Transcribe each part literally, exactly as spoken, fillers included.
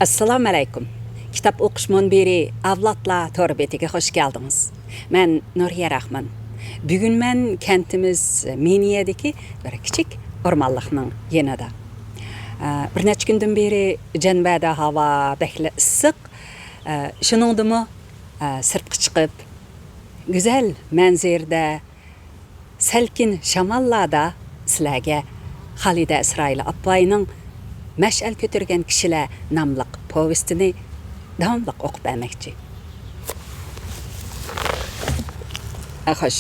ئەسسالامۇئەلەيكۇم. كىتاب ئوقۇش مۇنبىرى ئەۋلادلار تور بېتىگە خۇش كەلدىڭىز. مەن نۇرىيە راخمان. بۈگۈن مەن كەنتىمىز مىنىيەدىكى بىر كىچىك ئورمانلىقنىڭ يېنىدا. ئە، بىر نەچچە كۈندىن بېرى جەنۋەدە ھاۋا بەكلا ئىسسىق. ئە، شۇنىڭدىمۇ، ئە، سىرتقا چىقىپ، گۈزەل مەنزىرىدە، سەلكىن شاماللاردا سىلەرگە خالىدە ئىسرائىل ئاپاينىڭ مەشئەل كۆتۈرگەن كىشىلەر ناملىق پوۋېستىنى داۋاملىق ئوقۇپ بەرمەكچى. خوش.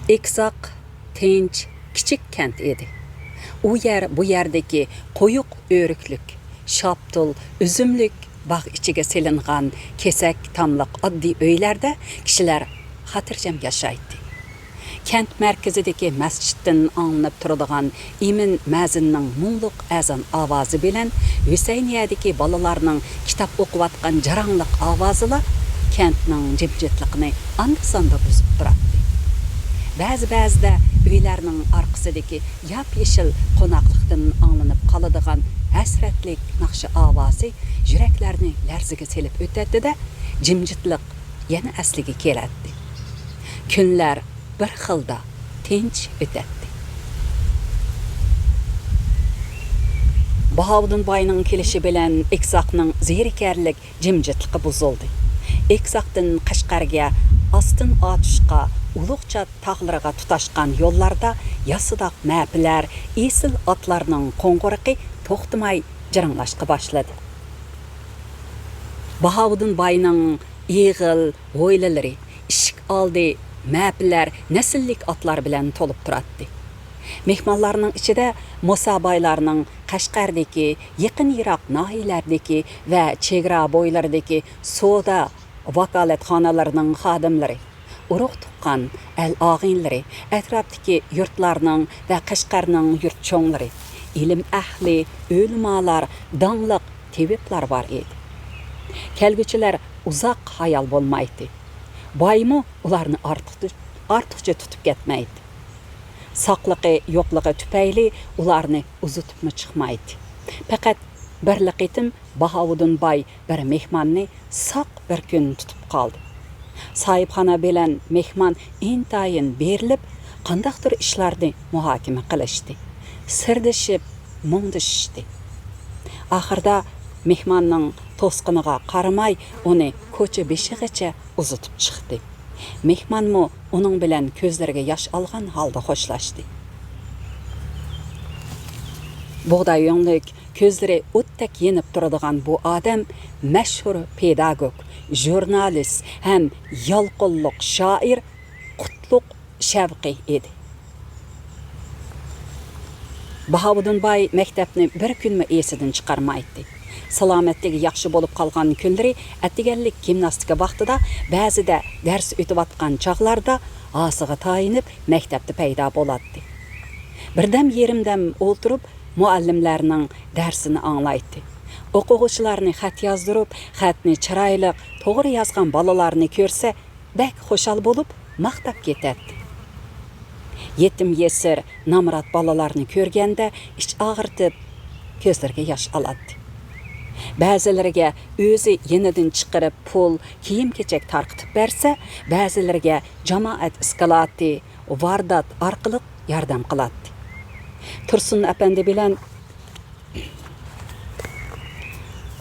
ئېكساق تىنچ، كىچىك كەنت ئىدى. ئۇ يەر بۇ يەردىكى قويۇق ئۆرۈكلۈك، شاپتۇل، ئۈزۈملۈك باغ ئىچىگە سېلىنغان كېسەك تاملىق ئاددىي ئۆيلەردە كىشىلەر خاتىرجەم ياشايتتى. كەنت مەركىزىدىكى مەسچىتتىن ئاڭلىنىپ تۇرىدىغان ئىمىن مەزىننىڭ مۇڭلۇق ئەزان ئاۋازى بىلەن ھۈسەينىيەدىكى بالىلارنىڭ كىتاب ئوقۇۋاتقان جاراڭلىق ئاۋازىلا كەنتنىڭ جىمجىتلىقىنى ئاندا-ساندا بۇزۇپ تۇراتتى. بەزى-بەزىدە ئۆيلەرنىڭ ئارقىسىدىكى ياپيېشىل قوناقلىقتىن ئاڭلىنىپ قالىدىغان ھەسرەتلىك ناخشا ئاۋازى يۈرەكلەرنى لەرزىگە سېلىپ ئۆتەتتى-دە، جىمجىتلىق يەنە ئەسلىگە كېلەتتى. كۈنلەر بىر خىلدا تىنچ ئۆتەتتى. باھاۋۇدۇن باينىڭ كېلىشى بىلەن ئېكساقنىڭ زېرىكەرلىك جىمجىتلىقى بۇزۇلدى. ئېكساقتىن قەشقەرگە ئاستىن ئاتۇشقا ئۇلۇغچات تاغلىرىغا تۇتاشقان يوللاردا ياسىداق مەپىلەر، ئېسىل ئاتلارنىڭ قوڭغۇرىقى توختىماي جىرىڭلاشقا باشلىدى. باھاۋۇدۇن باينىڭ ئېغىل ھويلىلىرى، ئىشىك ئالدى، مەپىلەر نەسىللىك ئاتلار بىلەن تولۇپ تۇراتتى. مېھمانلارنىڭ ئىچىدە مۇسا بايلارنىڭ قەشقەردىكى، يېقىن-يىراق ناھىيەلەردىكى ۋە چېگرا بويلىرىدىكى سودا ۋاكالەتخانىلىرىنىڭ خادىملىرى، ئۇرۇق-تۇغقان، ئەل-ئاغىنىلىرى، ئەتراپتىكى يۇرتلارنىڭ ۋە قەشقەرنىڭ يۇرت چوڭلىرى، ئىلىم ئەھلى، ئۆلىمالار، داڭلىق تېۋىپلار بار ئىدى. كەلگۈچىلەر ئۇزاق ھايال بولمايتتى. بايمۇ ئۇلارنى ئارتۇق-، ئارتۇقچە تۇتۇپ كەتمەيتتى. ساقلىقى يوقلۇقى تۈپەيلى ئۇلارنى ئۇزىتىپمۇ چىقمايتتى. پەقەت بىرلا قېتىم باھاۋۇدۇن باي بىر مېھماننى ساق بىر كۈن تۇتۇپ قالدى. ساھىبخانا بىلەن مېھمان ئىنتايىن بېرىلىپ، قانداقتۇر ئىشلارنى مۇھاكىمە قىلىشتى. سىردىشىپ، مۇڭدىشىشتى. ئاخىرىدا مېھماننىڭ توسقىنىغا قارىماي، ئۇنى كوچا بېشىغىچە ئۇزىتىپ چىقتى. مېھمانمۇ ئۇنىڭ بىلەن كۆزلىرىگە ياش ئالغان ھالدا خوشلاشتى. بۇغداي ئۆڭلۈك، كۆزلىرى ئوتتەك يېنىپ تۇرىدىغان بۇ ئادەم مەشھۇر پېداگوگ، ژۇرنالىست ھەم يالقۇنلۇق شائىر قۇتلۇق شەۋقى ئىدى. باھاۋۇدۇن باي مەكتەپنى بىر كۈنمۇ ئېسىدىن چىقارمايتتى. سالامەتلىكى ياخشى بولۇپ قالغان كۈنلىرى ئەتىگەنلىك گىمناستىكا ۋاقتىدا، بەزىدە دەرس ئۆتۈۋاتقان چاغلاردا ھاسىغا تايىنىپ مەكتەپتە پەيدا بولاتتى. بىردەم يېرىمدەم ئولتۇرۇپ مۇئەللىملەرنىڭ دەرسىنى ئاڭلايتتى. ئوقۇغۇچىلارنى خەت يازدۇرۇپ، خەتنى چىرايلىق، توغرا يازغان بالىلارنى كۆرسە، بەك خۇشال بولۇپ، ماختاپ كېتەتتى. يېتىم يېسىر، نامرات بالىلارنى كۆرگەندە ئىچ ئاغرىتىپ، كۆزلىرىگە ياش ئالاتتى. بەزىلىرىگە ئۆزى يېنىدىن چىقىرىپ پۇل، كىيىم-كېچەك تارقىتىپ بەرسە، بەزىلىرىگە جامائەت ئىسكىلاتى، ۋاردات ئارقىلىق ياردەم قىلاتتى. تۇرسۇن ئەپەندى بىلەن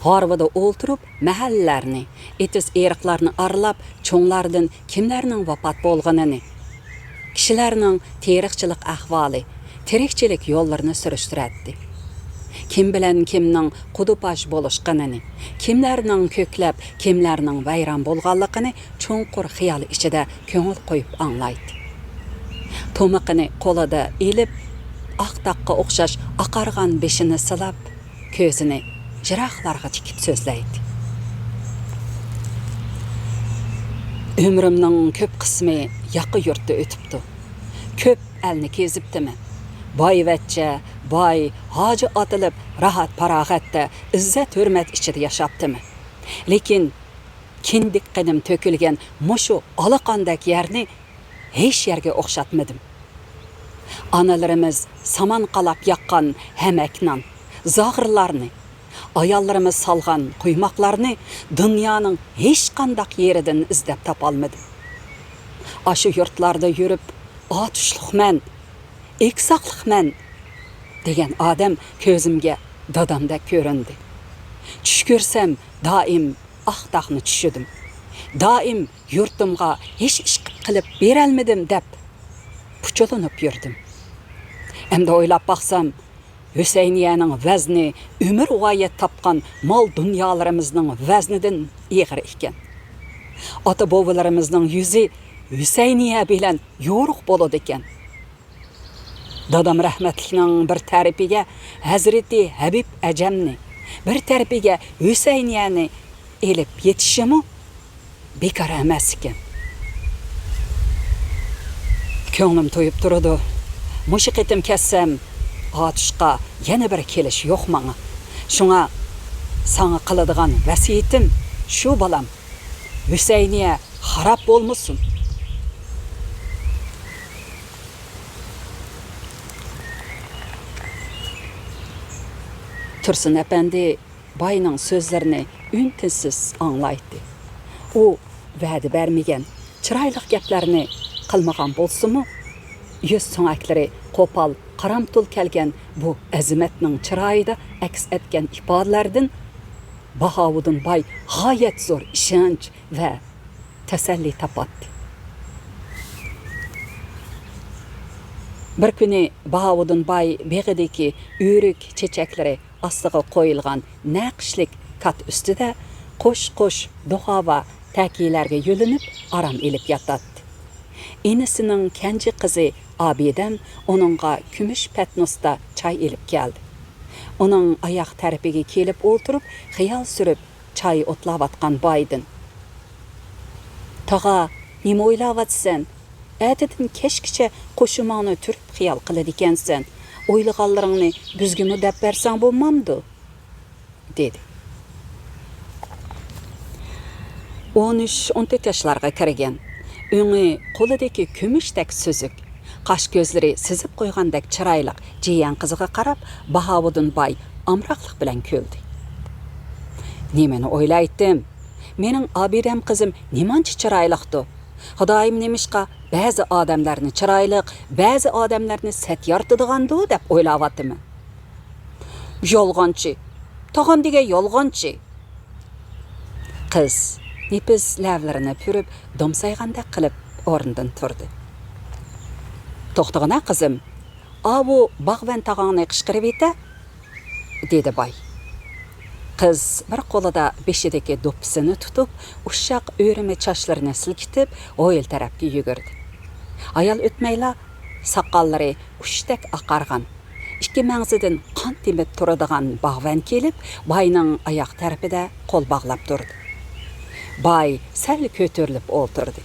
ھارۋىدا ئولتۇرۇپ، مەھەللىلەرنى، ئېتىز-ئېرىقلارنى ئارىلاپ، چوڭلاردىن كىملەرنىڭ ۋاپات بولغىنىنى، كىشىلەرنىڭ تېرىقچىلىق ئەھۋالى، تىرىكچىلىك يوللىرىنى سۈرۈشتۈرەتتى. كىم بىلەن كىمنىڭ قۇدۇپاش بولۇشقىنىنى، كىملەرنىڭ كۆكلەپ، كىملەرنىڭ ۋەيران بولغانلىقىنى چوڭقۇر خىيال ئىچىدە كۆڭۈل قويۇپ ئاڭلايتتى. تومىقىنى قولىدا ئېلىپ، ئاق داغقا ئوخشاش ئاقارغان بېشىنى سىلاپ، كۆزىنى يىراقلارغا تىكىپ سۆزلەيتتى. ئۆمرۈمنىڭ كۆپ قىسمى ياقا يۇرتتا ئۆتۈپتۇ. كۆپ ئەلنى كېزىپتىمەن. بايۋەچچە، باي، ھاجى ئاتىلىپ، راھەت-پاراغەتتە، ئىززەت-ھۆرمەت ئىچىدە ياشاپتىمەن. لېكىن كىندىك قېنىم تۆكۈلگەن مۇشۇ ئالىقاندەك يەرنى ھېچ يەرگە ئوخشاتمىدىم. ئانىلىرىمىز سامان قالاپ ياققان ھەمەك نان، زاغرىلارنى، ئاياللىرىمىز سالغان قۇيماقلارنى دۇنيانىڭ ھېچقانداق يېرىدىن ئىزدەپ تاپالمىدىم. ئاشۇ يۇرتلاردا يۈرۈپ، «ئاتۇشلۇقمەن، ئېگىزاقلىقمەن» دېگەن ئادەم كۆزۈمگە دادامدەك كۆرۈندى. چۈش كۆرسەم، دائىم ئاق داغنى چۈشىدىم. دائىم «يۇرتۇمغا ھېچ ئىش قىلىپ بېرەلمىدىم» دەپ پۇچۇلىنىپ يۈردۈم. ئەمدى ئويلاپ باقسام، ھۈسەينىيەنىڭ ۋەزنى ئۆمۈر غايەت تاپقان مال-دۇنيالىرىمىزنىڭ ۋەزنىدىن ئېغىر ئىكەن. ئاتا-بوۋىلىرىمىزنىڭ يۈزى ھۈسەينىيە بىلەن يورۇق بولىدىكەن. دادام رەھمەتلىكنىڭ بىر تەرىپىگە ھەزرىتى ھەبىب ئەجەمنى، بىر تەرىپىگە ھۈسەينىيەنى ئېلىپ يېتىشىمۇ بىكار ئەمەس ئىكەن. كۆڭلۈم تويۇپ تۇرىدۇ. مۇشۇ قېتىم كەتسەم، ئاتۇشقا يەنە بىر كېلىش يوق ماڭا. شۇڭا ساڭا قىلىدىغان ۋەسىيىتىم شۇ، بالام. ھۈسەينىيە خاراب بولمىسۇن. تۇرسۇن ئەپەندى باينىڭ سۆزلىرىنى ئۈن-تىنسىز ئاڭلايتتى. ئۇ ۋەدە بەرمىگەن، چىرايلىق گەپلەرنى قىلمىغان بولسىمۇ، يۈز سۆڭەكلىرى قوپال، قارامتۇل كەلگەن بۇ ئەزىمەتنىڭ چىرايىدا ئەكس ئەتكەن ئىپادىلەردىن باھاۋۇدۇن باي غايەت زور ئىشەنچ ۋە تەسەللى تاپاتتى. بىر كۈنى باھاۋۇدۇن باي بېغىدىكى ئۆرۈك چېچەكلىرى ئاستىغا قويۇلغان نەقىشلىك كات ئۈستىدە قوش-قوش دۇئا ۋە تەكىيلەرگە يۆلىنىپ ئارام ئېلىپ ياتاتتى. ئىنىسىنىڭ كەنجى قىزى ئابىدەم ئۇنىڭغا كۈمۈش پەتنۇستا چاي ئېلىپ كەلدى. ئۇنىڭ ئاياغ تەرىپىگە كېلىپ ئولتۇرۇپ، خىيال سۈرۈپ چاي ئوتلاۋاتقان بايدىن: «تاغا، نېمە ئويلاۋاتىسەن؟ ئەتىدىن كەچكىچە قوشۇماڭنى تۈرۈپ خىيال قىلىدىكەنسەن. ئويلىغانلىرىڭنى بىزگىمۇ دەپ بەرسەڭ بولمامدۇ؟» دېدى. ئون ئۈچ، ئون تۆت ياشلارغا كىرگەن، ئۆڭى قولىدىكى كۈمۈشتەك سۈزۈك، قاش-كۆزلىرى سىزىپ قويغاندەك چىرايلىق جىيەن قىزىغا قاراپ، باھاۋۇدۇن باي ئامراقلىق بىلەن كۈلدى. نېمىنى ئويلايتتىم؟ مېنىڭ ئابىدەم قىزىم نېمانچە چىرايلىقتۇ؟ خۇدايىم نېمىشقا بەزى ئادەملەرنى چىرايلىق، بەزى ئادەملەرنى سەت يارىتىدىغاندۇ دەپ ئويلاۋاتىمەن. يالغانچى! تاغام دېگەن يالغانچى! قىز نېپىز لەۋلىرىنى پۈرۈپ، دومسايغاندەك قىلىپ ئورنىدىن تۇردى. توختىغىنا قىزىم، ئاۋۇ باغۋەن تاغاڭنى قىچقىرىۋېتە، دېدى باي. قىز بىر قولىدا بېشىدىكى دوپپىسىنى تۇتۇپ، ئۇششاق ئۆرۈمە چاچلىرىنى سىلكىتىپ، ھويلا تەرەپكە يۈگۈردى. ھايال ئۆتمەيلا ساقاللىرى ئۇچتەك ئاقارغان، ئىككى مەڭزىدىن قان تېمىپ تۇرىدىغان باغۋەن كېلىپ، باينىڭ ئاياق تەرىپىدە قول باغلاپ تۇردى. باي سەل كۆتۈرۈلۈپ ئولتۇردى.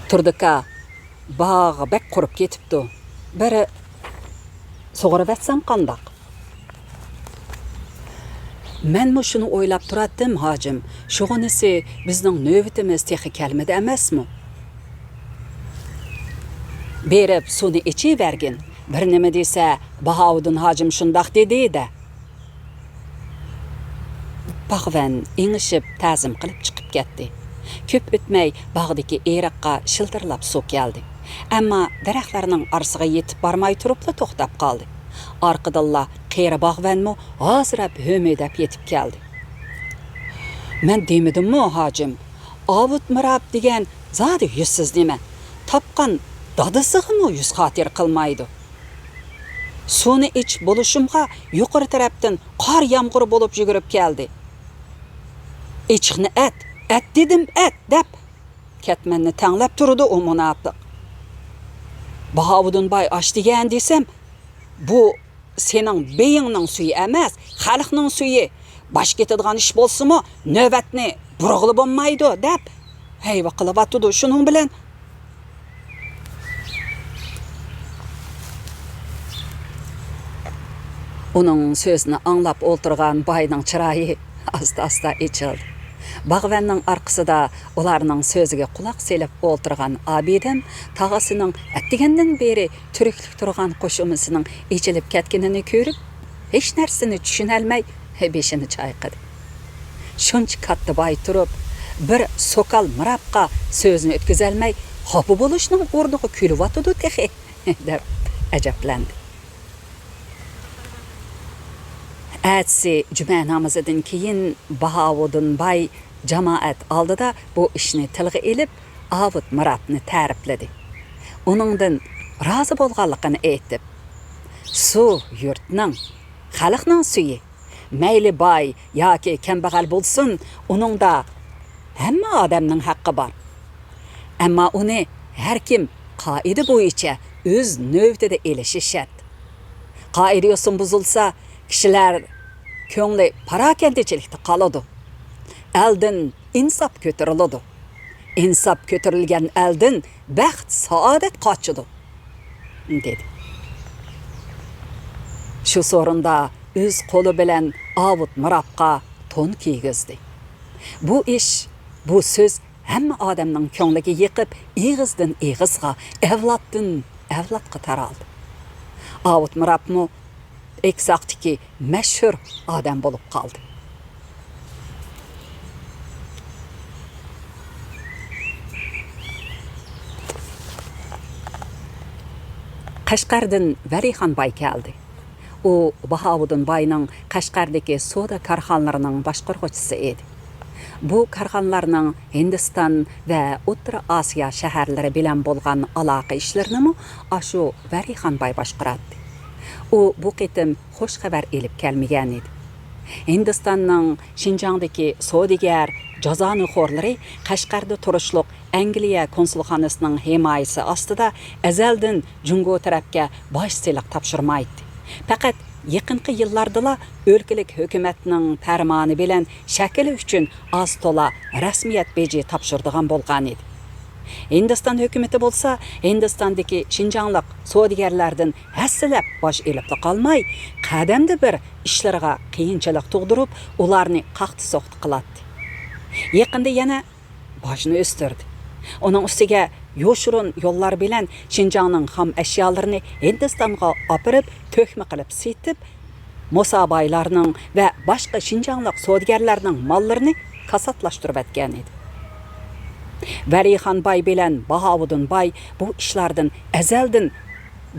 تۇردۇكا، باغ بەك قۇرۇپ كېتىپتۇ. بىر سۇغۇرۇۋەتسەڭ قانداق؟ مەنمۇ شۇنى ئويلاپ تۇراتتىم، ھاجىم. شۇغىنىسى بىزنىڭ نۆۋىتىمىز تېخى كەلمىدى ئەمەسمۇ؟ بېرىپ سۇنى ئىچىۋەرگىن. بىر نېمە دېسە، باھاۋۇدۇن ھاجىم شۇنداق دېدى-دە. باغۋەن ئېڭىشىپ تەزىم قىلىپ چىقىپ كەتتى. كۆپ ئۆتمەي باغدىكى ئېرىققا شىلدىرلاپ سۇ كەلدى. ئەمما دەرەخلەرنىڭ ئارىسىغا يېتىپ بارماي تۇرۇپلا توختاپ قالدى. ئارقىدىنلا قېرى باغۋەنمۇ ھازىراپ ھۆمۈدەپ يېتىپ كەلدى. مەن دېمىدىممۇ، ھاجىم؟ ئاۋۇت مىراب دېگەن زادى يۈزسىز نېمە. تاپقان دادىسىغىمۇ يۈز خاتىرە قىلمايدۇ. سۇنى ئىچىپ بولۇشۇمغا يۇقىرى تەرەپتىن قار يامغۇر بولۇپ يۈگۈرۈپ كەلدى. «ئېچىقنى ئەت، ئەت دېدىم، ئەت!» دەپ، كەتمەننى تەڭلەپ تۇرىدۇ ئۇ مۇناپىق. باھاۋۇدۇن باي ئاش دېگەن دېسەم، بۇ سېنىڭ بېيىڭنىڭ سۈيى ئەمەس، خەلقنىڭ سۈيى. باش كېتىدىغان ئىش بولسىمۇ، نۆۋەتنى بۇرغىلى بولمايدۇ، دەپ ھەيۋە قىلىۋاتىدۇ. شۇنىڭ بىلەن ئۇنىڭ سۆزىنى ئاڭلاپ ئولتۇرغان باينىڭ چىرايى ئاستا-ئاستا ئېچىلدى. باغۋەننىڭ ئارقىسىدا ئۇلارنىڭ سۆزىگە قۇلاق سېلىپ ئولتۇرغان ئابىدەم تاغىسىنىڭ ئەتىگەندىن بېرى تۈرۈكلۈك تۇرغان قوشۇمىسىنىڭ ئېچىلىپ كەتكىنىنى كۆرۈپ، ھېچ نەرسىنى چۈشىنەلمەي، بېشىنى چايقىدى. شۇنچە كاتتا باي تۇرۇپ، بىر سوكال مىرابقا سۆزىنى ئۆتكۈزەلمەي، خاپا بولۇشنىڭ ئورنىغا كۈلۈۋاتىدۇ تېخى، دەپ ئەجەبلەندى. ئەتىسى جۈمە نامىزىدىن كېيىن باھاۋۇدۇن باي جامائەت ئالدىدا بۇ ئىشنى تىلغا ئېلىپ، ئاۋۇت مىرابنى تەرىپلىدى. ئۇنىڭدىن رازى بولغانلىقىنى ئېيتىپ، سۇ يۇرتنىڭ، خەلقنىڭ سۈيى. مەيلى باي ياكى كەمبەغەل بولسۇن، ئۇنىڭدا ھەممە ئادەمنىڭ ھەققى بار. ئەمما ئۇنى ھەر كىم قائىدە بويىچە ئۆز نۆۋىتىدە ئېلىشى شەرت. قائىدە يوسۇن بۇزۇلسا، كىشىلەر كۆڭلى پاراكەندىچىلىكتە قالىدۇ. ئەلدىن ئىنساپ كۆتۈرۈلىدۇ. ئىنساپ كۆتۈرۈلگەن ئەلدىن بەخت، سائادەت قاچىدۇ، دېدى. شۇ سورۇندا ئۆز قولى بىلەن ئاۋۇت مىرابقا تون كىيگۈزدى. بۇ ئىش، بۇ سۆز ھەممە ئادەمنىڭ كۆڭلىگە يېقىپ، ئېغىزدىن ئېغىزغا، ئەۋلادتىن ئەۋلادقا تارالدى. ئاۋۇت مىرابمۇ ئېكساقتىكى مەشھۇر ئادەم بولۇپ قالدى. قەشقەردىن ۋەلىخان باي كەلدى. ئۇ باھاۋۇدۇن باينىڭ قەشقەردىكى سودا كارخانىلىرىنىڭ باشقۇرغۇچىسى ئىدى. بۇ كارخانىلارنىڭ ھىندىستان ۋە ئوتتۇرا ئاسىيا شەھەرلىرى بىلەن بولغان ئالاقە ئىشلىرىنىمۇ ئاشۇ ۋەلىخان باي باشقۇراتتى. ئۇ بۇ قېتىم خوش خەۋەر ئېلىپ كەلمىگەنىدى. ھىندىستاننىڭ شىنجاڭدىكى سودىگەر، جازانىخورلىرى قەشقەردە تۇرۇشلۇق ئەنگلىيە كونسۇلخانىسىنىڭ ھىمايىسى ئاستىدا ئەزەلدىن جۇڭگو تەرەپكە باج سېلىق تاپشۇرمايتتى. پەقەت يېقىنقى يىللاردىلا ئۆلكىلىك ھۆكۈمەتنىڭ پەرمانى بىلەن شەكىلى ئۈچۈن ئاز تولا رەسمىيەت بېجى تاپشۇرىدىغان بولغانىدى. ھىندىستان ھۆكۈمىتى بولسا ھىندىستاندىكى شىنجاڭلىق سودىگەرلەردىن ھەسسىلەپ باج ئېلىپلا قالماي، قەدەمدە بىر ئىشلىرىغا قىيىنچىلىق تۇغدۇرۇپ، ئۇلارنى قاقتى-سوقتى قىلاتتى. يېقىندا يەنە باجنى ئۆستۈردى. ئۇنىڭ ئۈستىگە يوشۇرۇن يوللار بىلەن شىنجاڭنىڭ خام ئەشيالىرىنى ھىندىستانغا ئاپىرىپ، تۆكمە قىلىپ سېتىپ، موسا بايلارنىڭ ۋە باشقا شىنجاڭلىق سودىگەرلەرنىڭ ماللىرىنى كاساتلاشتۇرۇۋەتكەن ئىدى. ۋەلىخان باي بىلەن باھاۋۇدۇن باي بۇ ئىشلاردىن ئەزەلدىن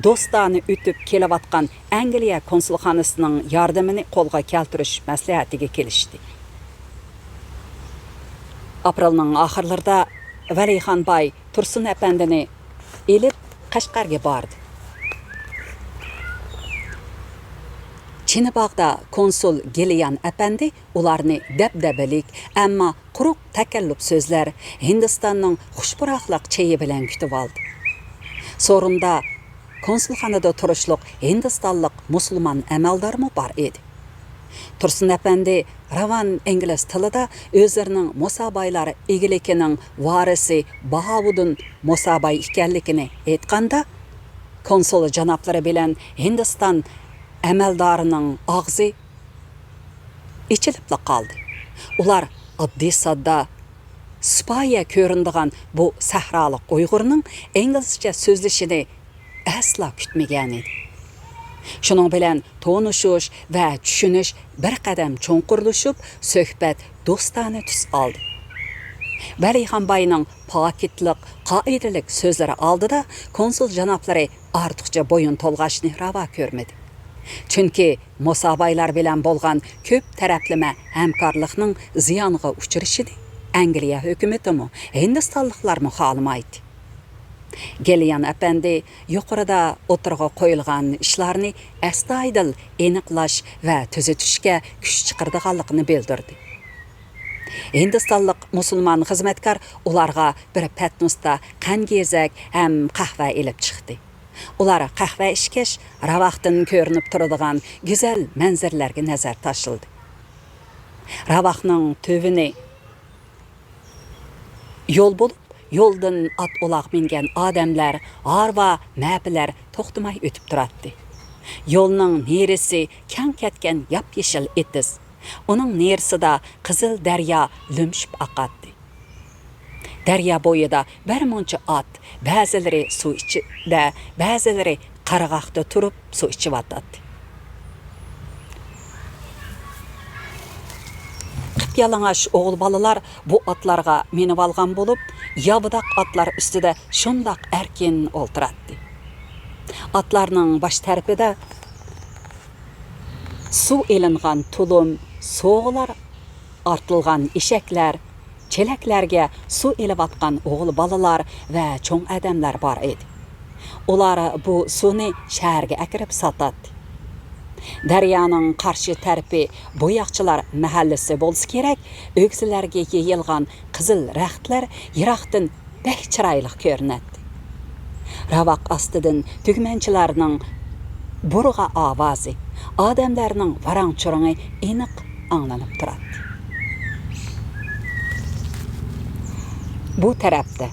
دوستانە ئۆتۈپ كېلىۋاتقان ئەنگلىيە كونسۇلخانىسىنىڭ ياردىمىنى قولغا كەلتۈرۈش مەسلىھەتىگە كېلىشتى. ئاپرېلنىڭ ئاخىرلىرىدا ۋەلىخان باي تۇرسۇن ئەپەندىنى ئېلىپ قەشقەرگە باردى. چىنىباغدا كونسۇل گېلىيان ئەپەندى ئۇلارنى دەبدەبىلىك، ئەمما قۇرۇق تەكەللۇپ سۆزلەر، ھىندىستاننىڭ خۇش پۇراقلىق چېيى بىلەن كۈتۈۋالدى. سورۇندا كونسۇلخانىدا تۇرۇشلۇق ھىندىستانلىق مۇسۇلمان ئەمەلدارمۇ بار ئىدى. تۇرسۇن ئەپەندى راۋان ئىنگلىز تىلىدا ئۆزلىرىنىڭ موسا بايلار ئىگىلىكىنىڭ ۋارىسى باھاۋۇدۇن موسا باي ئىكەنلىكىنى ئېيتقاندا، كونسۇل جانابلىرى بىلەن ھىندىستان ئەمەلدارىنىڭ ئاغزى ئېچىلىپلا قالدى. ئۇلار ئاددىي-ساددا سىپايە كۆرۈنىدىغان بۇ سەھرالىق ئۇيغۇرنىڭ ئىنگلىزچە سۆزلىشىنى ئەسلا كۈتمىگەنىدى. شۇنىڭ بىلەن تونۇشۇش ۋە چۈشىنىش بىر قەدەم چوڭقۇرلىشىپ، سۆھبەت دوستانە تۈس ئالدى. ۋەلىخان باينىڭ پاكىتلىق، قائىدىلىك سۆزلىرى ئالدىدا كونسۇل جانابلىرى ئارتۇقچە بويۇن تولغاشنى راۋا كۆرمىدى. چۈنكى موسا بايلار بىلەن بولغان كۆپ تەرەپلىمە ھەمكارلىقنىڭ زىيانغا ئۇچرىشىنى ئەنگلىيە ھۆكۈمىتىمۇ، ھىندىستانلىقلارمۇ خالىمايتتى. گېلىيان ئەپەندى يۇقىرىدا ئوتتۇرىغا قويۇلغان ئىشلارنى ئەستايىدىل ئېنىقلاش ۋە تۈزىتىشكە كۈچ چىقىرىدىغانلىقىنى بىلدۈردى. ھىندىستانلىق مۇسۇلمان خىزمەتكار ئۇلارغا بىر پەتنۇستا قەنگېزەك ھەم قەھۋە ئېلىپ چىقتى. ئۇلار قەھۋە ئىچكەچ، راۋاقتىن كۆرۈنۈپ تۇرىدىغان گۈزەل مەنزىرىلەرگە نەزەر تاشلىدى. راۋاقنىڭ تۆۋىنى يول بولۇپ، يولدىن ئات-ئۇلاغ مىنگەن ئادەملەر، ھارۋا، مەپىلەر توختىماي ئۆتۈپ تۇراتتى. يولنىڭ نېرىسى كەڭ كەتكەن ياپيېشىل ئېتىز. ئۇنىڭ نېرىسىدا قىزىل دەريا لۆمشۈپ ئاقاتتى. دەريا بويىدا بىر مۇنچە ئات، بەزىلىرى سۇ ئىچىدە، بەزىلىرى قىرغاقتا تۇرۇپ سۇ ئىچىۋاتاتتى. يالىڭاچ ئوغۇل بالىلار بۇ ئاتلارغا مىنىۋالغان بولۇپ، ياۋىداق ئاتلار ئۈستىدە شۇنداق ئەركىن ئولتۇراتتى. ئاتلارنىڭ باش تەرىپىدە سۇ ئېلىنغان تۇلۇم، سوغىلار ئارتىلغان ئېشەكلەر، چېلەكلەرگە سۇ ئېلىۋاتقان ئوغۇل بالىلار ۋە چوڭ ئادەملەر بار ئىدى. ئۇلار بۇ سۇنى شەھەرگە ئەكىرىپ ساتاتتى. دەريانىڭ قارشى تەرىپى بوياقچىلار مەھەللىسى بولسا كېرەك، ئۆگزىلەرگە يېيىلغان قىزىل رەختلەر يىراقتىن بەك چىرايلىق كۆرۈنەتتى. راۋاق ئاستىدىن تۈگمەنچىلەرنىڭ بۇرغا ئاۋازى، ئادەملەرنىڭ ۋاراڭ-چۇرۇڭى ئېنىق ئاڭلىنىپ تۇراتتى. بۇ تەرەپتە،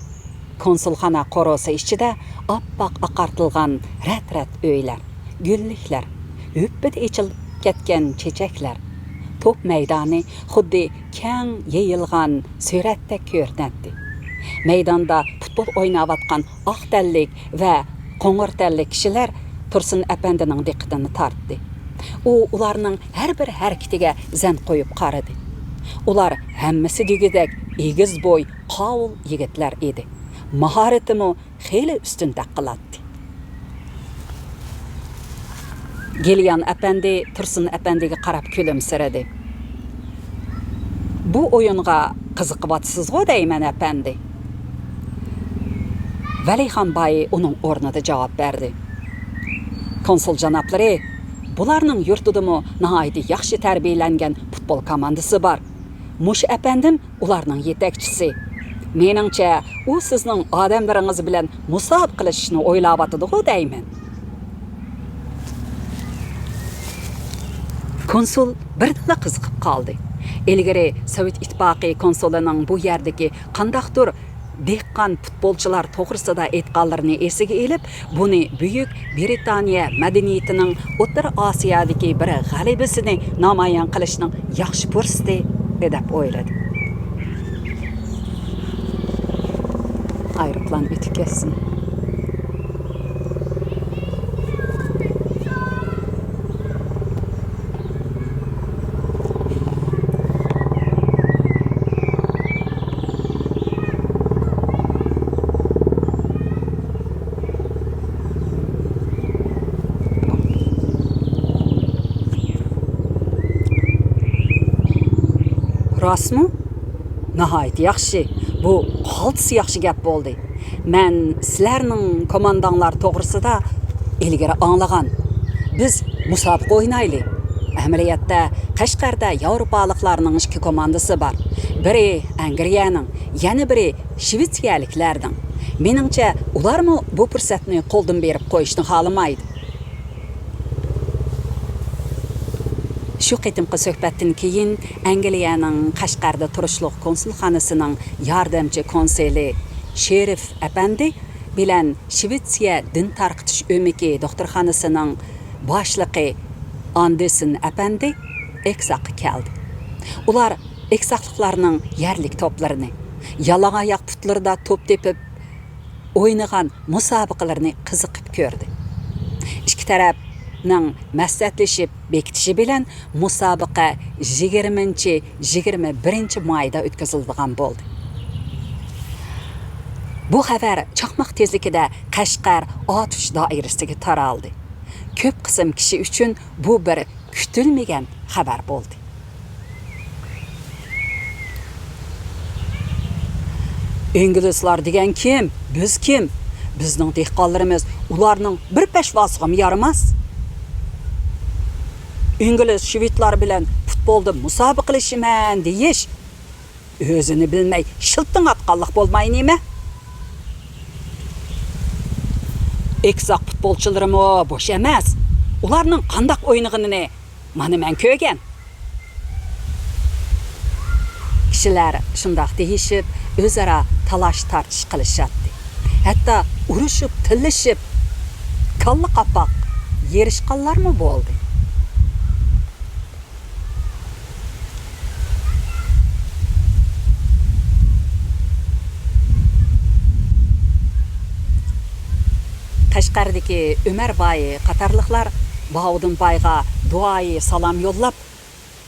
كونسۇلخانا قورۇسى ئىچىدە ئاپئاق ئاقارتىلغان رەت-رەت ئۆيلەر، گۈللۈكلەر، ھۈپپىدە ئېچىلىپ كەتكەن چېچەكلەر، توپ مەيدانى خۇددى كەڭ يېيىلغان سۈرەتتەك كۆرۈنەتتى. مەيداندا پۇتبول ئويناۋاتقان ئاق تەنلىك ۋە قوڭۇر تەنلىك كىشىلەر تۇرسۇن ئەپەندىنىڭ دىققىتىنى تارتتى. ئۇ ئۇلارنىڭ ھەر بىر ھەرىكىتىگە زەن قويۇپ قارىدى. ئۇلار ھەممىسى دېگۈدەك ئېگىز بوي، قاۋۇل يىگىتلەر ئىدى. ماھارىتىمۇ خېلى ئۈستۈن تەققىلاتتى. گېليان ئەپەندى تۇرسۇن ئەپەندىگە قاراپ كۈلۈمسىرىدى. بۇ ئويۇنغا قىزىقىۋاتىسىزغۇ دەيمەن، ئەپەندى. ۋەلىخان باي ئۇنىڭ ئورنىدا جاۋاب بەردى. كونسۇل جانابلىرى، بۇلارنىڭ يۇرتىدىمۇ ناھايىتى ياخشى تەربىيەلەنگەن پۇتبول كوماندىسى بار. مۇشۇ ئەپەندىم ئۇلارنىڭ يېتەكچىسى. مېنىڭچە، ئۇ سىزنىڭ ئادەملىرىڭىز بىلەن مۇسابىقىلىشىشنى ئويلاۋاتىدىغۇ دەيمەن. كونسۇل بىردىنلا قىزىقىپ قالدى. ئىلگىرى سوۋېت ئىتتىپاقى كونسۇلىنىڭ بۇ يەردىكى قانداقتۇر دېھقان پۇتبولچىلار توغرىسىدا ئېيتقانلىرىنى ئېسىگە ئېلىپ، بۇنى بۈيۈك بىرىتانىيە مەدەنىيىتىنىڭ ئوتتۇرا ئاسىيادىكى بىر غەلىبىسىنى نامايان قىلىشنىڭ ياخشى پۇرسىتى، دەپ ئويلىدى. ئايروپىلان ئۆتۈپ كەتسۇن. راستمۇ؟ ناھايىتى ياخشى. بۇ قالتىس ياخشى گەپ بولدى. مەن سىلەرنىڭ كومانداڭلار توغرىسىدا ئىلگىرى ئاڭلىغان. بىز مۇسابىقە ئوينايلى. ئەمەلىيەتتە، قەشقەردە ياۋروپالىقلارنىڭ ئىككى كوماندىسى بار. بىرى ئەنگلىيەنىڭ، يەنە بىرى شىۋېتسىيەلىكلەرنىڭ. مېنىڭچە، ئۇلارمۇ بۇ پۇرسەتنى قولدىن بېرىپ قويۇشنى خالىمايدۇ. شۇ قېتىمقى سۆھبەتتىن كېيىن، ئەنگلىيەنىڭ قەشقەردە تۇرۇشلۇق كونسۇلخانىسىنىڭ ياردەمچى كونسۇلى شېرىف ئەپەندى بىلەن شىۋېتسىيە دىن تارقىتىش ئۆمىكى دوختۇرخانىسىنىڭ باشلىقى ئاندېرسېن ئەپەندى ئېكساققا كەلدى. ئۇلار ئېكساقلىقلارنىڭ يەرلىك توپلىرىنى، يالاڭ ئاياق پۇتلىرىدا توپ تېپىپ ئوينىغان مۇسابىقىلىرىنى قىزىقىپ كۆردى. ئىككى تەرەپنىڭ مەسلىھەتلىشىپ بېكىتىشى بىلەن مۇسابىقە يىگىرمىنچى، يىگىرمە بىرىنچى مايدا ئۆتكۈزۈلىدىغان بولدى. بۇ خەۋەر چاقماق تېزلىكىدە قەشقەر ئاتۇش دائىرىسىگە تارالدى. كۆپ قىسىم كىشى ئۈچۈن بۇ بىر كۈتۈلمىگەن خەۋەر بولدى. ئىنگلىزلار دېگەن كىم؟ بىز كىم؟ بىزنىڭ دېھقانلىرىمىز ئۇلارنىڭ بىر پەشۋاسىغىمۇ يارىماس. ئىنگلىز شىۋېدلار بىلەن پۇتبولدا مۇسابىقىلىشىمەن دېيىش، ئۆزىنى بىلمەي شىلتىڭ ئاتقانلىق بولماي نېمە؟ ئېكساق پۇتبولچىلىرىمۇ بوش ئەمەس. ئۇلارنىڭ قانداق ئوينىغىنىنى مانا مەن كۆرگەن. كىشىلەر شۇنداق دېيىشىپ، ئۆزئارا تالاش-تارتىش قىلىشاتتى. ھەتتا ئۇرۇشۇپ، تىللىشىپ، كاللا قاپاق يېرىشقانلارمۇ بولدى. قەشقەردىكى ئۆمەر باي قاتارلىقلار باھاۋۇدۇن بايغا دۇئايى سالام يوللاپ،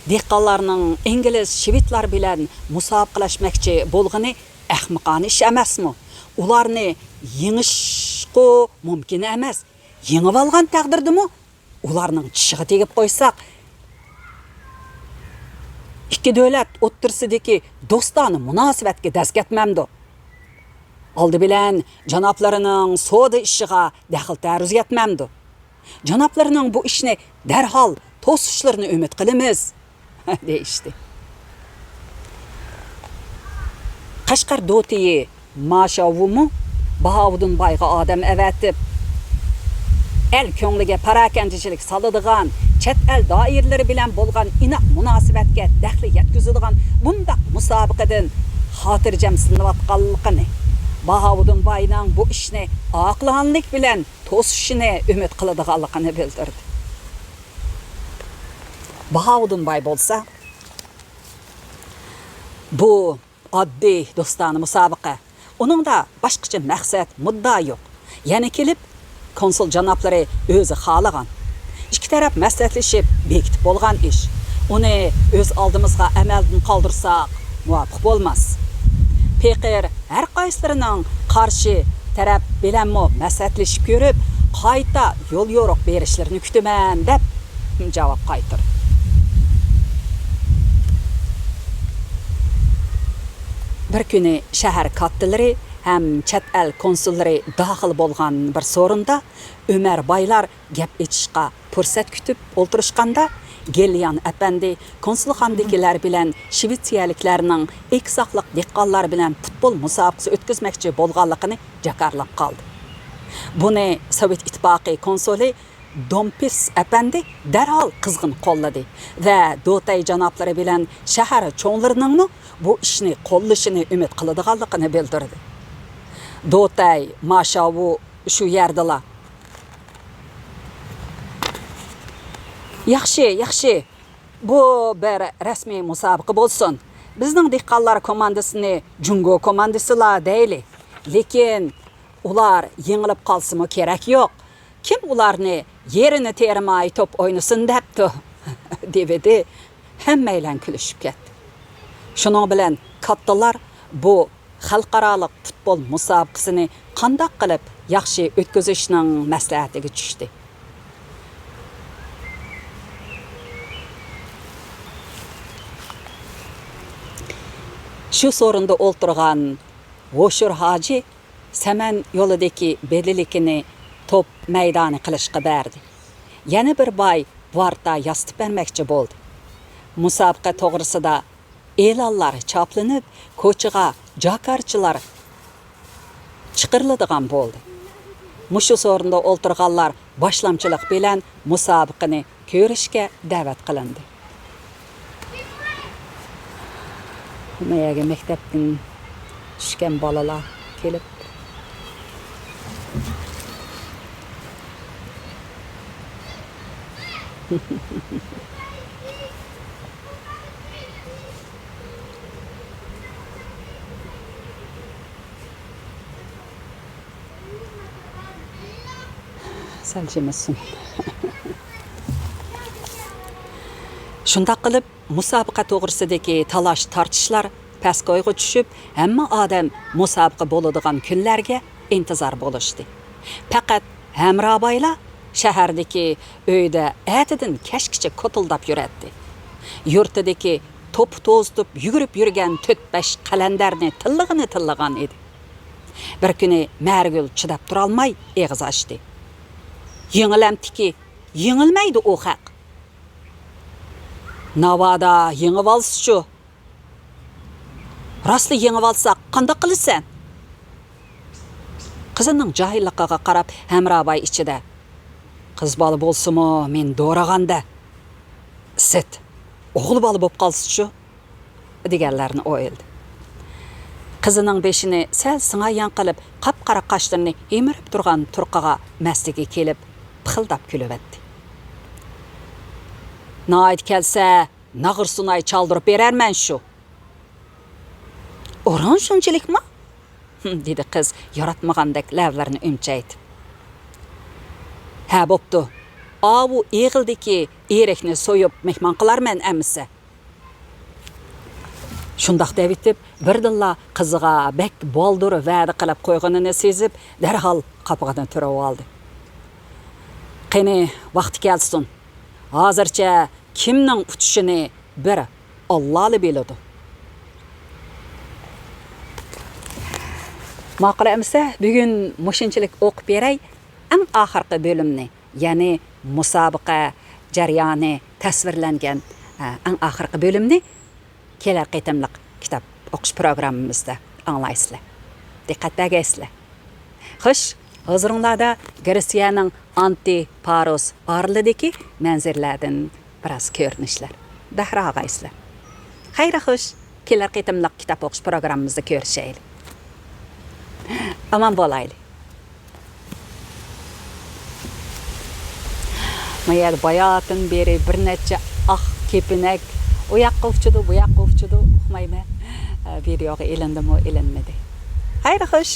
دېھقانلارنىڭ ئىنگلىز، شۋېدلار بىلەن مۇسابىقىلەشمەكچى بولغىنى ئەخمىقانە ئىش ئەمەسمۇ؟ ئۇلارنى يېڭىشقۇ مۇمكىن ئەمەس. يېڭىۋالغان تەقدىردىمۇ ئۇلارنىڭ چىشىغا تېگىپ قويساق، ئىككى دۆلەت ئوتتۇرىسىدىكى دوستانە مۇناسىۋەتكە دەز كەتمەمدۇ؟ ئالدى بىلەن جانابلىرىنىڭ سودا ئىشىغا دەخلى-تەرۇز يەتمەمدۇ؟ جانابلىرىنىڭ بۇ ئىشنى دەرھال توسۇشلىرىنى ئۈمىد قىلىمىز، دېيىشتى. قەشقەر دوتىيى ما شياۋۋۇمۇ باھاۋۇدۇن بايغا ئادەم ئەۋەتىپ، ئەل كۆڭلىگە پاراكەندىچىلىك سالىدىغان، چەت ئەل دائىرىلىرى بىلەن بولغان ئىناق مۇناسىۋەتكە دەخلى يەتكۈزىدىغان بۇنداق مۇسابىقىدىن خاتىرجەم سىنىۋاتقانلىقىنى، باھاۋۇدۇن باينىڭ بۇ ئىشنى ئاقىلانىلىك بىلەن توسۇشىنى ئۈمىد قىلىدىغانلىقىنى بىلدۈردى. باھاۋۇدۇن باي بولسا، بۇ ئاددىي دوستانە مۇسابىقە. ئۇنىڭدا باشقىچە مەقسەت، مۇددىئا يوق. يەنە كېلىپ، كونسۇل جانابلىرى ئۆزى خالىغان. ئىككى تەرەپ مەسلىھەتلىشىپ بېكىتىپ بولغان ئىش. ئۇنى ئۆز ئالدىمىزغا ئەمەلدىن قالدۇرساق مۇۋاپىق بولماس. پېقىر ھەر قايسىلىرىنىڭ قارشى تەرەپ بىلەنمۇ مەسلىھەتلىشىپ كۆرۈپ، قايتا يول يورۇق بېرىشلىرىنى كۈتىمەن، دەپ جاۋاب قايتۇردى. بىر كۈنى شەھەر كاتتىلىرى ھەم چەت ئەل كونسۇللىرى داخىل بولغان بىر سورۇندا ئۆمەر بايلار گەپ ئېچىشقا پۇرسەت كۈتۈپ ئولتۇرۇشقاندا، گېليان ئەپەندى كونسۇلخانىدىكىلەر بىلەن شىۋېتسىيەلىكلەرنىڭ ئېكساقلىق دېھقانلار بىلەن پۇتبول مۇسابىقىسى ئۆتكۈزمەكچى بولغانلىقىنى جاكارلاپ قالدى. بۇنى سوۋېت ئىتتىپاقى كونسۇلى دومپىس ئەپەندى دەرھال قىزغىن قوللىدى ۋە دوتەي جانابلىرى بىلەن شەھەر چوڭلىرىنىڭمۇ بۇ ئىشنى قوللىشىنى ئۈمىد قىلىدىغانلىقىنى بىلدۈردى. دوتەي ماشاۋۇ شۇ يەردىلا. ياخشى، ياخشى. بۇ بىر رەسمىي مۇسابىقە بولسۇن. بىزنىڭ دېھقانلار كوماندىسىنى جۇڭگو كوماندىسىلا دەيلى. لېكىن ئۇلار يېڭىلىپ قالسىمۇ كېرەك يوق. كىم ئۇلارنى يېرىنى تېرىماي توپ ئوينىسۇن دەپتۇ؟ دېۋىدى. ھەممەيلەن كۈلۈشۈپ كەتتى. شۇنىڭ بىلەن كاتتىلار بۇ خەلقئارالىق پۇتبول مۇسابىقىسىنى قانداق قىلىپ ياخشى ئۆتكۈزۈشنىڭ مەسلىھەتىگە چۈشتى. شۇ سورۇندا ئولتۇرغان ھوشۇر ھاجى سەمەن يولىدىكى بېلىلىكىنى توپ مەيدانى قىلىشقا بەردى. يەنە بىر باي ۋارتا ياسىتىپ بەرمەكچى بولدى. مۇسابىقە توغرىسىدا ئېلانلار چاپلىنىپ، كوچىغا جاكارچىلار چىقىرىلىدىغان بولدى. مۇشۇ سورۇندا ئولتۇرغانلار باشلامچىلىق بىلەن مۇسابىقىنى كۆرۈشكە دەۋەت قىلىندى. بۇ يەرگە مەكتەپتىن چۈشكەن بالىلار كېلىپ، سەل جىمىسۇن. شۇنداق قىلىپ، مۇسابىقە توغرىسىدىكى تالاش-تارتىشلار پەسكويغا چۈشۈپ، ھەممە ئادەم مۇسابىقە بولىدىغان كۈنلەرگە ئىنتىزار بولۇشتى. پەقەت ھەمرابايلا شەھەردىكى ئۆيدە ئەتىدىن كەچكىچە كوتۇلداپ يۈرەتتى. يۇرتىدىكى توپا توزۇتۇپ يۈگۈرۈپ يۈرگەن تۆت-بەش قەلەندەرنى تىللىغىنى تىللىغان ئىدى. بىر كۈنى مەرىگۈل چىداپ تۇرالماي ئېغىز ئاچتى. يېڭىلەمتىكى، يېڭىلمەيدۇ ئۇ خەق. ناۋادا يېڭىۋالسىچۇ؟ راستلا يېڭىۋالسا قانداق قىلىسەن؟ قىزىنىڭ جاھىللىقىغا قاراپ ھەمراباي ئىچىدە، قىز بالا بولسىمۇ مېنى دوراغاندا، سەت، ئوغۇل بالا بولۇپ قالسىچۇ؟ دېگەنلەرنى ئويلىدى. قىزىنىڭ بېشىنى سەل سىڭايان قىلىپ، قاپقارا قاشلىرىنى يىمىرىپ تۇرغان تۇرقىغا مەستلىكى كېلىپ، پىخىلداپ كۈلۈۋەتتى. ناھايىتى كەلسە، ناغرا سۇناي چالدۇرۇپ بېرەرمەن شۇ. ئورۇن شۇنچىلىكمۇ؟ دېدى قىز ياراتمىغاندەك لەۋلىرىنى ئۈمچەيتىپ. ھە، بوپتۇ. ئاۋۇ ئېغىلدىكى ئېرىكنى سويۇپ مېھمان قىلارمەن ئەمىسە. شۇنداق دەۋېتىپ، بىردىنلا قىزىغا بەك بالدۇر ۋەدە قىلىپ قويغىنىنى سېزىپ، دەرھال قاپىقىنى تۈرۈۋالدى. قېنى، ۋاقتى كەلسۇن. ھازىرچە كىمنىڭ ئۇچۇشىنى بىر ئاللالا بىلىدۇ. ماقۇل ئەمىسە، بۈگۈن مۇشۇنچىلىك ئوقۇپ بېرەي. ئەڭ ئاخىرقى بۆلۈمنى، يەنى مۇسابىقە جەريانى تەسۋىرلەنگەن، ئە، ئەڭ ئاخىرقى بۆلۈمنى كېلەر قېتىملىق كىتاب ئوقۇش پروگراممىمىزدا ئاڭلايسىلەر. دىققەت بەرگەيسىلەر. خوش، ھۇزۇرۇڭلاردا گرېتسىيەنىڭ ئانتى پاروس ئارىلىدىكى مەنزىرىلەردىن بىراز كۆرۈنۈشلەر. بەھرە ئاغايسىلەر. خەير خوش، كېلەر قېتىملىق كىتاب ئوقۇش پروگراممىمىزدا كۆرۈشەيلى. ئامان بولايلى. ما يەردە باياتىن بېرى بىر نەچچە ئاق كېپىنەك ئۇ ياققا ئۇچىدۇ، بۇ ياققا ئۇچىدۇ، ئۇقمايمەن. ئە، ۋىدېئوغا ئېلىندىمۇ، ئېلىنمىدى. خەير خوش.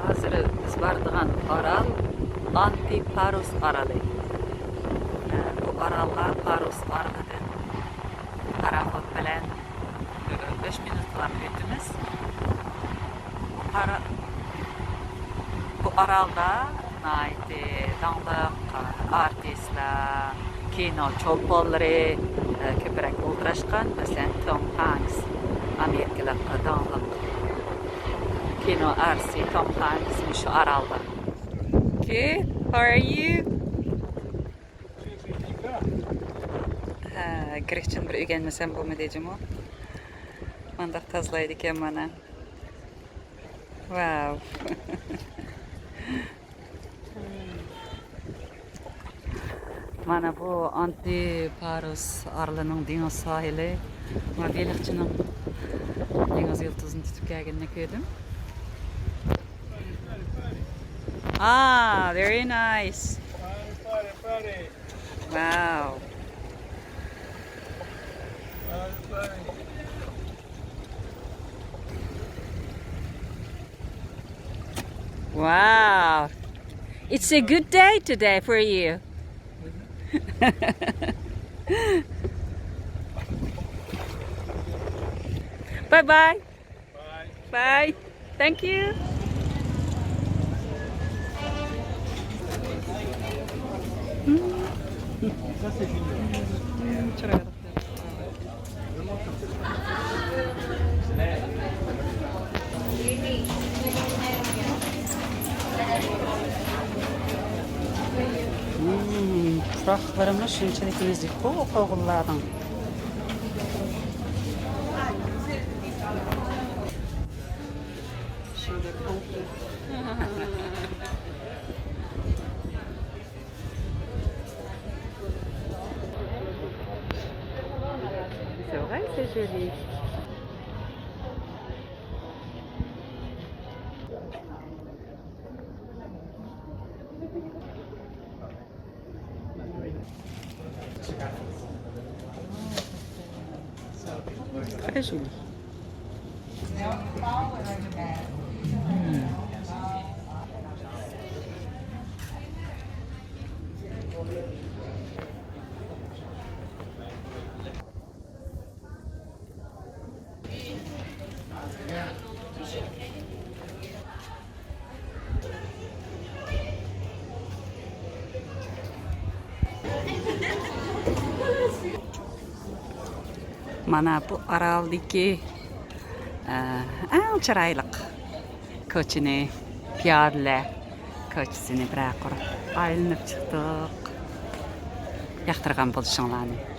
ھازىر بىز بارىدىغان ئارال ئانتىپاروس ئارىلى. بۇ ئارالغا پاروس ئارىلىدىن پاراخوت بىلەن بەش مىنۇتلا ئۆتىمىز. بۇ ئارا-، بۇ ئارالدا ناھايىتى داڭلىق ئارتىسلار، كىنو چولپانلىرى، ئە، كۆپرەك ئولتۇراشقان. مەسىلەن، توم ھانكس، ئامېرىكىلىق داڭلىق كىنو ئارتىسى توم ھانكس مۇشۇ ئارالدا. Good. How are you? ھە، گرېكچىنى بىر ئۆگەنمىسەم بولمىدى جۇمۇ. مانداق تازىلايدىكەن مانا. ۋاۋ. مانا بۇ ئانتىپاروس ئارىلىنىڭ دېڭىز ساھىلى. مانا بېلىقچىنىڭ دېڭىز يۇلتۇزىنى تۇتۇپ كەلگىنىنى كۆردۈم. Ah, very nice. Wow. Wow. It's a good day today for you. Bye bye. Bye. Thank you. Hmm. Hmm, پۇراقلىرىمۇ شۇنچىلىك نازۇكقۇ قوغۇنلارنىڭ. C'est vrai, c'est joli. Très joli. مانا بۇ ئارالدىكى، ئە، ئەڭ چىرايلىق كوچىنى، پىيادىلەر كوچىسىنى بىرەر قۇر ئايلىنىپ چىقتۇق. ياقتۇرغان بولۇشۇڭلارنى.